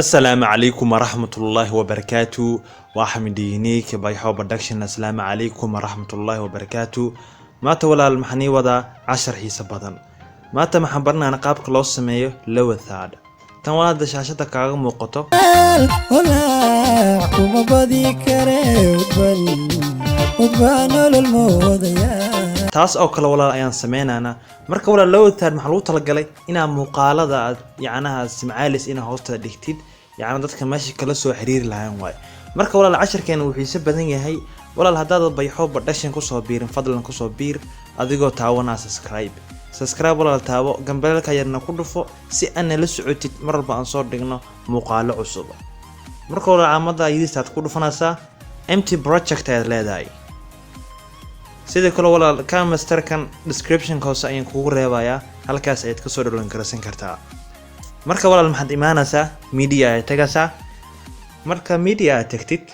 Asalaamu calaykum waraxmatullaahi wabarakaatu. Waa Axmed Unique Bayxo Production. Asalaamu calaykum waraxmatullaahi wabarakaatu. Maanta, walaal, maxaan ii wadaa cashar xiiso badan. Maanta maxaan baranaynaa qaabka loo sameeyo lower third. Tan walaal hadda shaashada kaaga muuqato. Walaac kuma badi kare, udban udbaa nolol moodaya. Taas oo kale, walaal, ayaan sameynaynaa. Marka, walaal, lower third maxaa lagu talagalay? Inaa muuqaalada aad yacnaha isticmaalis inaa hoosta dhigtid, yacna dadka meesha kala soo xiriiri lahaan waaye. Marka, walaal, casharkeena wuu xiiso badan yahay. Walaal, haddaad Bayxo Production kusoo biirin, fadlan kusoo biir adigoo taawanaa subscribe. Subscribe, walaal, taabo, gambaleelka yarna ku dhufo si aadna la socotid mar walba aan soo dhigno muuqaalo cusub. Marka, walaal, calaamada yadiista aad ku dhufanaysaa, empty project ayaad leedahay. Sidoo kale, walaal, KineMasterkan descriptionka hoose ayaan kugu reebayaa, halkaas ayaad kasoo download garaysan kartaa. Marka, walaal, maxaad imaanaysaa? Media ayaad tagaysaa. Marka media aad tagtid,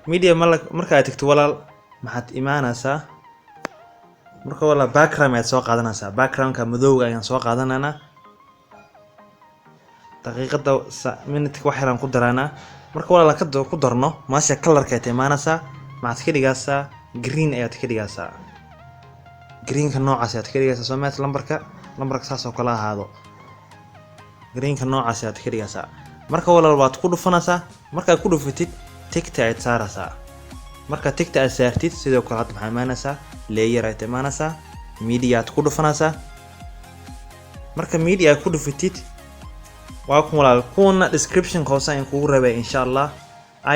media marka aad tagtid, walaal, maxaad imaanaysaa? Marka, walaal, background ayaad soo qaadanaysaa. Backgroundka madowga ayaan soo qaadanaynaa. Daqiiqada minute wax yaraan ku daraanaa. Marka, walaal, ku darno, meesha colorka ayaad imaanaysaa. Maxaad ka dhigaysaa? Green ayaad ka dhigaysaa. Greenka noocaas ayaad ka dhigaysaa. Soo maat lambarka saas oo kale ahaado. Greenka noocaas ayaad ka dhigaysaa. Marka, walaal, waad ku dhufanaysaa. Markaad ku dhufatid, tickta ayaad saaraysaa. Marka tickta aad saartid, sidoo kale hadda maxaa imaanaysaa? Layer ayaad imaanaysaa, media aad ku dhufanaysaa. Marka media aad ku dhufatid, waa kun, walaal. Kuwana description hoose ayaan kugu reebay, insha Allah.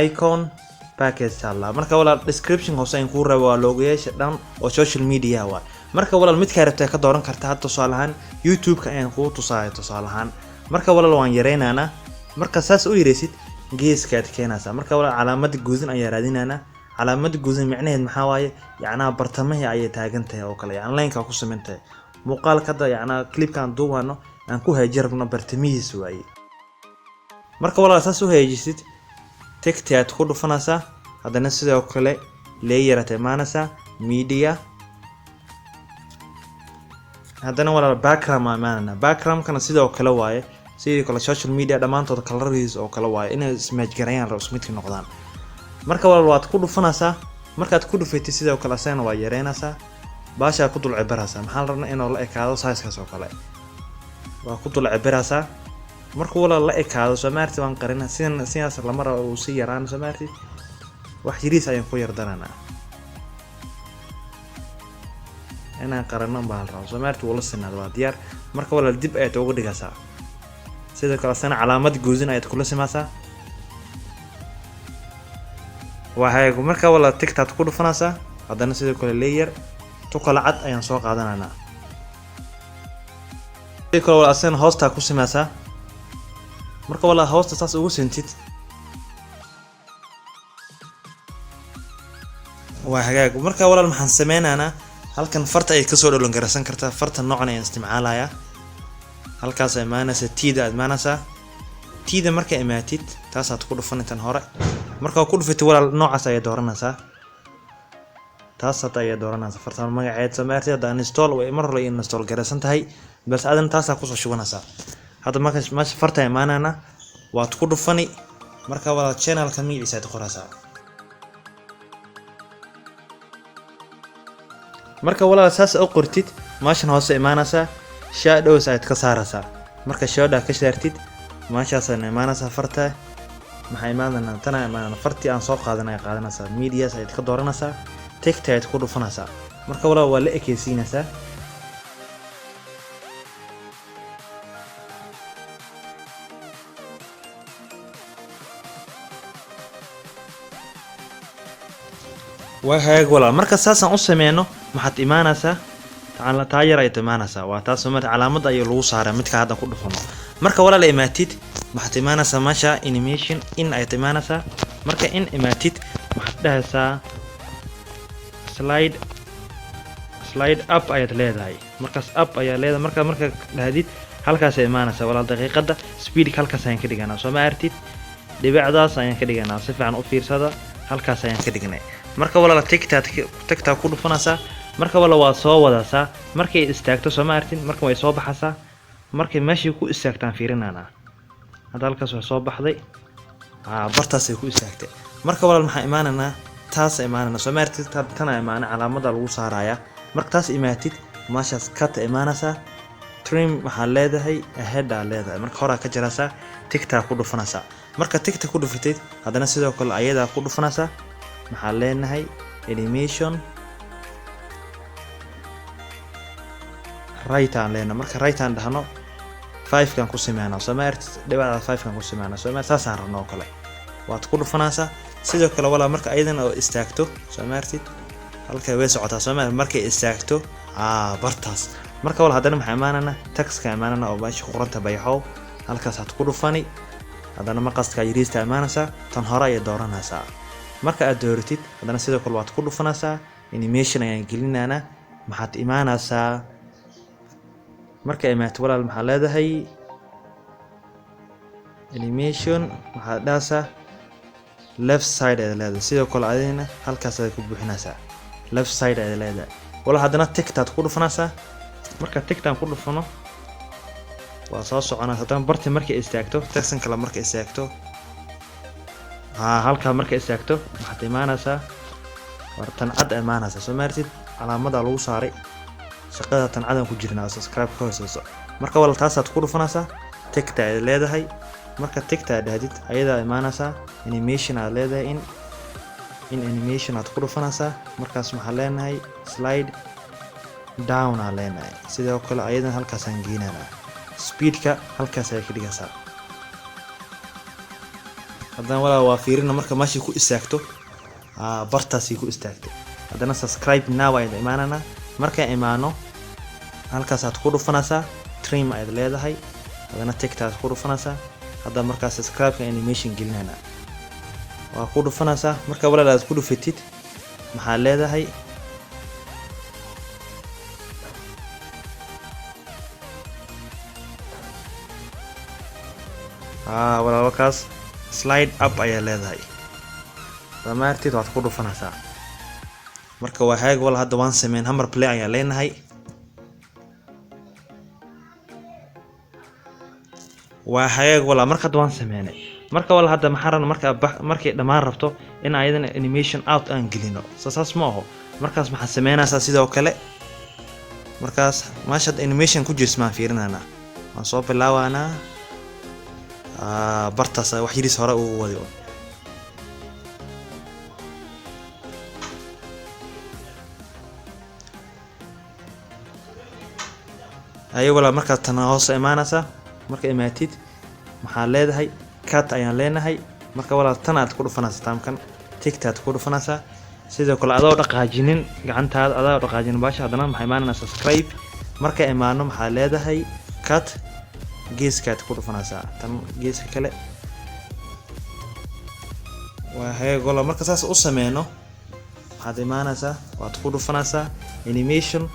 Icon package, insha Allah. Marka, walaal, description hoose ayaan kugu reebay, waa logoyaasha dhan oo social media waa. Marka, walaal, midkaa rabtaa ka dooran kartaa. Hadda tusaale ahaan YouTube-ka ayaan kugu tusaaya tusaale ahaan. Marka, walaal, waan yareynaynaa. Marka saas u yareysid, geeska aad keenaysaa. Marka, walaal, calaamada guudin ayaa raadinaynaa. Calaamada guudin micnaheed maxaa waaye? Yacnaha bartamahii ayay taagan tahay oo kale, yacni line-ka ku siman tahay muuqaalka hadda, yacnaa clipkaan duubaano aan ku hagaajin rabno bartamihiis waaye. Marka, walaal, saas u hagaajisid, tickti aad ku dhufanaysaa. Haddana sidoo kale layer aad imaanaysaa, media. Haddana, walaal, background aa imaanayna. Backgroundkana sidoo kale waaye, sidoo kale social media dhammaantood coloradiis oo kale waaye, inay ismatch garayaan rabo, isku midka noqdaan. Marka, walaal, waad ku dhufanaysaa. Markaad ku dhufatid, sidoo kale asagana waa yareynaysaa, baashaa ku dul cibaraysaa. Maxaa la rabnaa? Inuu la ekaado sizekaas oo kale. Waa ku dul cibiraysaa. Markuu, walaal, la ekaado, soo maarti, waan qarina. Sidan sidaas lama rabo, uu sii yaraan. Soo maarti, wax yariis ayaan ku yar daranaa. Inaan qarano baa la rabaa. Soo maarti, wuu la sinaado, waa diyaar. Marka, walaal, dib ayaad uga dhigaysaa. Sidoo kale asana calaamad guudin ayaad kula simaysaa. Waa hagaag. Marka, walaal, ticktaad ku dhufanaysaa. Haddana sidoo kale layer tu kala cad ayaan soo qaadanaynaa. Sidoo kale, walaal, asagana hoostaa ku simaysaa. Marka, walaal, hoosta saas ugu sintid, waa hagaag. Marka, walaal, maxaan sameynaynaa? Halkan farta ayaad kasoo download garaysan kartaa. Farta noocan ayaan isticmaalayaa. Halkaas imaanaysa, tiida aad imaanaysaa. Tiida markaa imaatid, taasaad ku dhufan intan hore. Markaa ku dhufatid, walaal, noocaas ayaad dooranaysaa. Taas hadda ayaa dooranaysaa fartan magaceed. Soo maartid, hadda install way mar hore install garaysan tahay, balse adana taasaa kusoo shubanaysaa. Hadda marka meesha farta imaanayna, waad ku dhufani. Marka, walaal, channelka magaciisa aad qoraysaa. Marka, walaal, saas u qortid, meeshan hoose imaanaysaa, shadows ayaad ka saaraysaa. Marka shadow ka saartid, meeshaasaan imaanaysaa. Farta maxaa imaanayna? Tana imaanayna. Fartii aan soo qaadanay qaadanaysaa, medias ayaad ka dooranaysaa, tickta ayaad ku dhufanaysaa. Marka, walaal, waa la ekeysiinaysaa. Waa hagaag, walaal. Marka saasaan u sameyno, maxaad imaanaysaa? Taa yar ayaad imaanaysaa. Waa taas marka calaamada ayaa lagu saaraa midka hadda ku dhufano. Marka, walaal, imaatid, maxaad imaanaysaa? Meesha animation in ayaad imaanaysaa. Marka in imaatid, maxaad dhahaysaa? Slide up ayaad leedahay. Markaas up ayaa leedahay. Marka dhahdid, halkaasay imaanaysaa, walaal. Daqiiqada speedka halkaas ayaan ka dhiganaa. Soo ma artid? Dhibicdaas ayaan ka dhiganaa. Si fiican u fiirsada, halkaas ayaan ka dhignay. Marka, walaal, ticktaad ku dhufanaysaa. Marka, walaal, waa soo wadaysaa. Markay istaagto, soo ma artin? Marka way soo baxaysaa. Markay meeshii ku istaagtaan fiirinanaa. Hadda halkaas waa soo baxday. Bartaasay ku istaagtay. Marka walaal, maxaa imaananaa? Taas imaanana, soo maartid? Tana imaana, calaamada lagu saarayaa. Marka taas imaatid, meeshaas cut imaanaysaa, trim waxaa leedahay, ahead aa leedahay. Marka horaa ka jaraysaa, ticktaa ku dhufanaysaa. Marka tickta ku dhufatid, haddana sidoo kale ayadaa ku dhufanaysaa. Maxaa leenahay? Animation right aan leenahay. Marka right aan dhahno, five-kan ku sameynaa, soo ma aragtid? Dhibacda five-kan ku sameynaa, soo ma? Saasaan rabno oo kale waad ku dhufanaysaa. Sidoo kale walaa, marka ayadana oo istaagto, soo ma aragtid? Halka way socotaa, soo ma? Markay istaagto bartaas. Marka wala, haddana maxaa imaanana? Textka imaanana oo meesha ku qoranta Bayaxow. Halkaasaad ku dhufani. Haddana maqaska yariista imaanaysaa, tan hore ayay dooranaysaa. Marka aad dooratid, haddana sidoo kale waad ku dhufanaysaa. Animation ayaan gelinaynaa. Maxaad imaanaysaa? Marka imaato walaal, maxaa leedahay? Animation waxaad dhahaysaa left side ayaad leedahay. Sidoo kale adina halkaas ayaad ku buuxinaysaa, left side ayaad leedahay walaal. Haddana ticktaad ku dhufanaysaa. Marka ticktaan ku dhufano, waa soo soconaysa. Haddana barti markay istaagto, textan kale markay istaagto, halkaa markay istaagto, waxaad imaanaysaa war tan cad imaanaysaa, soo maartid? Calaamada lagu saaray shaqada tan cadan ku jirnaa, subscribe ka hooseyso. Marka walaal, taasaad ku dhufanaysaa, tickta aad leedahay. Marka tickta aad dhahdid, ayadaa imaanaysaa. Animation aad leedahay, in animation aad ku dhufanaysaa. Markaas maxaa leenahay? Slide down aan leenahay. Sidoo kale ayadan halkaasaan geenanaa. Speedka halkaas ayay ka dhigaysaa. Haddana walaa waa fiirina. Marka meeshii ku istaagto, bartaasay ku istaagtay. Haddana subscribe now ayaad imaananaa. Markaan imaano, halkaasaad ku dhufanaysaa, trim ayaad leedahay. Haddana ticktaad ku dhufanaysaa. Hadda markaa subscribe-ka animation gelinana waa ku dhufanaysaa. Marka walaal aad ku dhufatid, maxaa leedahay? Walaalkaas slide up ayaa leedahay dhammaarteed, waad ku dhufanaysaa. Marka waa haag wal. Hadda waan sameyn, hamar play ayaa leenahay. Waa hagaag walaa. Marka hadda waan sameynay. Marka wala, hadda maxaa rabna? Marka markay dhammaan rabto in ayadana animation out aan gelino, soo saas ma aho? Markaas maxaa sameynaysaa? Sidoo kale markaas meesha hadda animation ku jirta maan fiirinanaa. Waan soo bilaabanaa. Bartaas wax yariis hore ugu wadi un. Ayo walaa, markaad tan hoose imaanaysaa. Marka imaatid, maxaa leedahay? Cut ayaan leenahay. Marka walaal, tan aad ku dhufanaysaa, taamkan ticktaad ku dhufanaysaa. Sidoo kale adoo dhaqaajinin gacantaada, adoo dhaqaajinin baasha, haddana maxaa imaanaysaa? Subscribe. Marka imaano, maxaa leedahay? Cut. Geeskaad ku dhufanaysaa, tan geeska kale. Waa hagaag walaal. Marka saas u sameyno, waxaad imaanaysaa, waad ku dhufanaysaa animation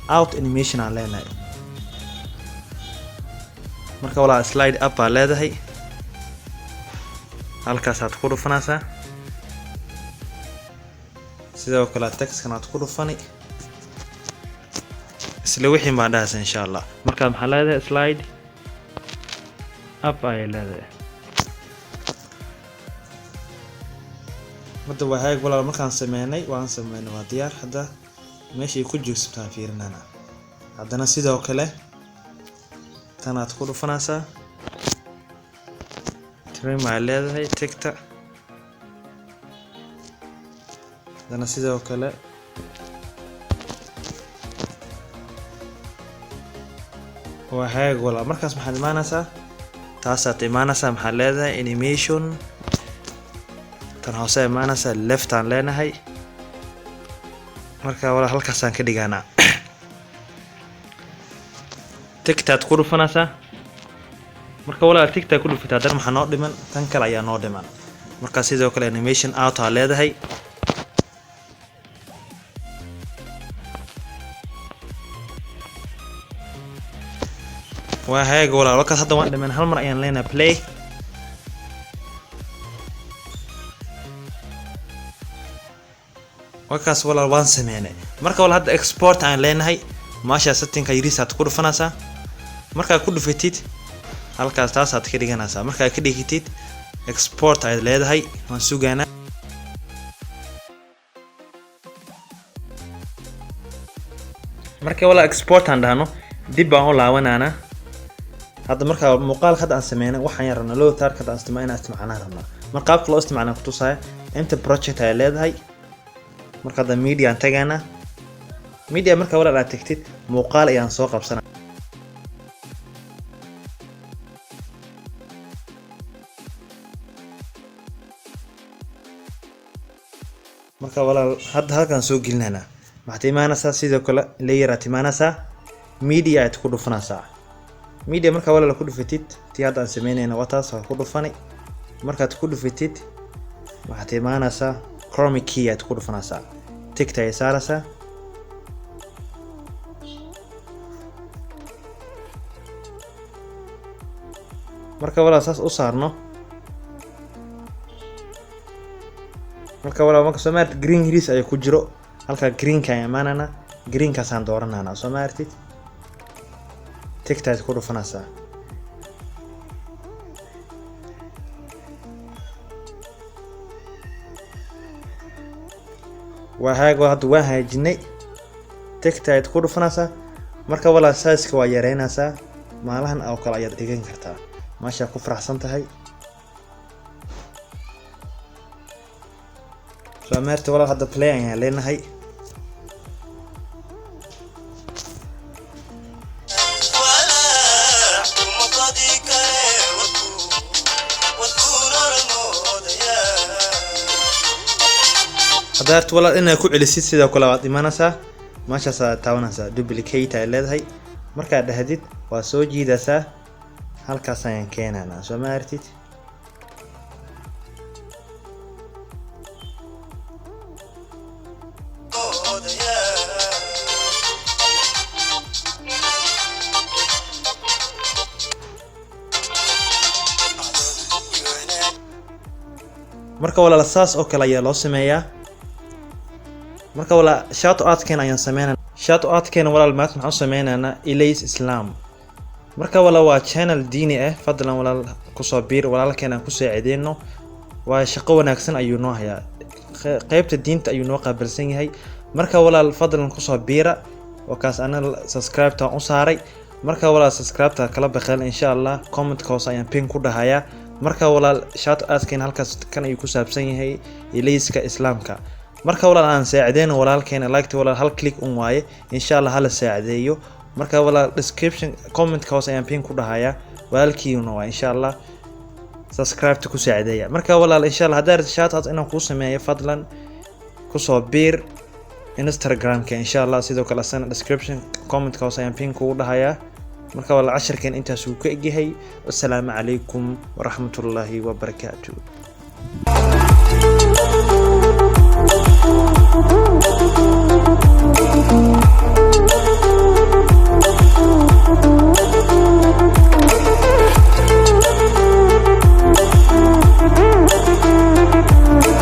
out, animation aan leenahay. Marka walaa, slide up baa leedahay, halkaasaad ku dhufanaysaa. Sidoo kale textkan aad ku dhufani, isla wixii baan dhahaysa insha Allah. Marka maxaa leedahay? Slide up ayay leedahay. Hadda waa haag walaal. Markaan sameynay, waan sameynay, waa diyaar. Hadda meeshay ku joogsataan fiirinana. Haddana sidoo kale tanaad ku dhufanaysaa, trim ay leedahay, tickta. Haddana sidoo kale waa hagaag walaal. Markaas maxaad imaanaysaa? Taasaad imaanaysaa. Maxaad leedahay? Animation tan hoose imaanaysaa, left aan leenahay. Marka walaal, halkaasaan ka dhiganaa. Ticktaad ku dhufanaysaa. Marka walaal ticktaa ku dhufatay, haddana maxaa noo dhiman? Tan kale ayaa noo dhiman. Marka sidoo kale animation out aa leedahay. Waa hagaag walaal. Markaas hadda waan dhiman, hal mar ayaan leenahay play. Markaas walaal waan sameynay. Marka walaal, hadda export aan leenahay. Maasha settingka yariis aad ku dhufanaysaa. Markaa ku dhufatid halkaas, taasaad ka dhiganaysaa. Markaa ka dhigitid, export ayaad leedahay. Waan sugaanaa. Marka walaa export aan dhahno, dib baan u laabanaanaa. Hadda markaa muuqaalka hadda aan sameynay, waxaan rabnaa lower third hadda aan isticmaal inaan isticmaalnaan rabnaa. Marka qaabka loo isticmaalnaan kutusaya. Inta project ayaa leedahay. Marka hadda media aan tagaanaa. Media marka walaal aad tagtid, muuqaal ayaan soo qabsana. Marka walaal hadda halkaan soo gelinanaa. Waxaad imaanaysaa sidoo kale layer aad imaanaysaa, media ayaad ku dhufanaysaa. Media markaa walaal ku dhufatid, tii hadda aan sameynayna waa taas, waa ku dhufanay. Markaad ku dhufatid, waxaad imaanaysaa chroma key ayaad ku dhufanaysaa, tickta ayay saaraysaa. Marka walaal saas u saarno, marka walaal marka soo maartid green hills ayaa ku jiro halka, greenka ayaan imaanana, greenkaasaan dooranana. Soo maartid, tickta ayaad ku dhufanaysaa. Waa haago, hadda waan hagaajinay. Tickta ayaad ku dhufanaysaa. Marka walaal size-ka waa yareynaysaa, maalahan oo kale ayaad dhigan kartaa. Maashaa ku faraxsan tahay. Soo maarta walaal, hadda play ayaan leenahay. Walaac kuma badi kare wadku, wadku nolol moodaya. Haddaa rabto walaal inaad ku celisid, sidoo kale waad imanaysaa, meeshaas aad taabanaysaa, duplicate ay leedahay. Markaad dhahdid, waa soo jiidaysaa, halkaas ayaan keenanaa. Soo ma aragtid? Moodaya. Marka walaal saas oo kale ayaa loo sameeyaa. Marka walaal shout outken ayaan sameynaa. Shout outken walaal maanta maxaan u sameynaynaa? Ilays Islam. Marka walaal waa channel diini ah. Fadlan walaal kusoo biir, walaalkeen aan ku saacideyno. Waa shaqo wanaagsan ayuu noo hayaa, qaybta diinta ayuu noo qaabilsan yahay. Marka walaal fadlan kusoo biira. Waa kaas, ana subscribe-ta u saaray. Marka walaal subscribe-ta kala baqeen. Insha Allah comment-ka hoose ayaan pin ku dhahayaa. Marka walaal shout outken halkaas kan ayuu ku saabsan yahay, ilayska Islaamka. Marka walaal aan saacideyno walaalkeena. Like walaal hal click un waaye. Insha Allah hala saacideeyo. Marka walaal description comment-ka hoose ayaan pin ku dhahayaa. Walaalkiina waa, insha Allah subscribe-ta ku saacideeya. Marka walaal insha Allah haddaa rabtid shout out inaan kuu sameeyo, fadlan kusoo biir Instagram-ka. Insha Allah sidoo kale asana description comment-ka hoose ayaan pin kugu dhahayaa. Marka walaal casharkeen intaas uu ka egyahay. Wassalaamu calaykum waraxmatullaahi wabarakaatu.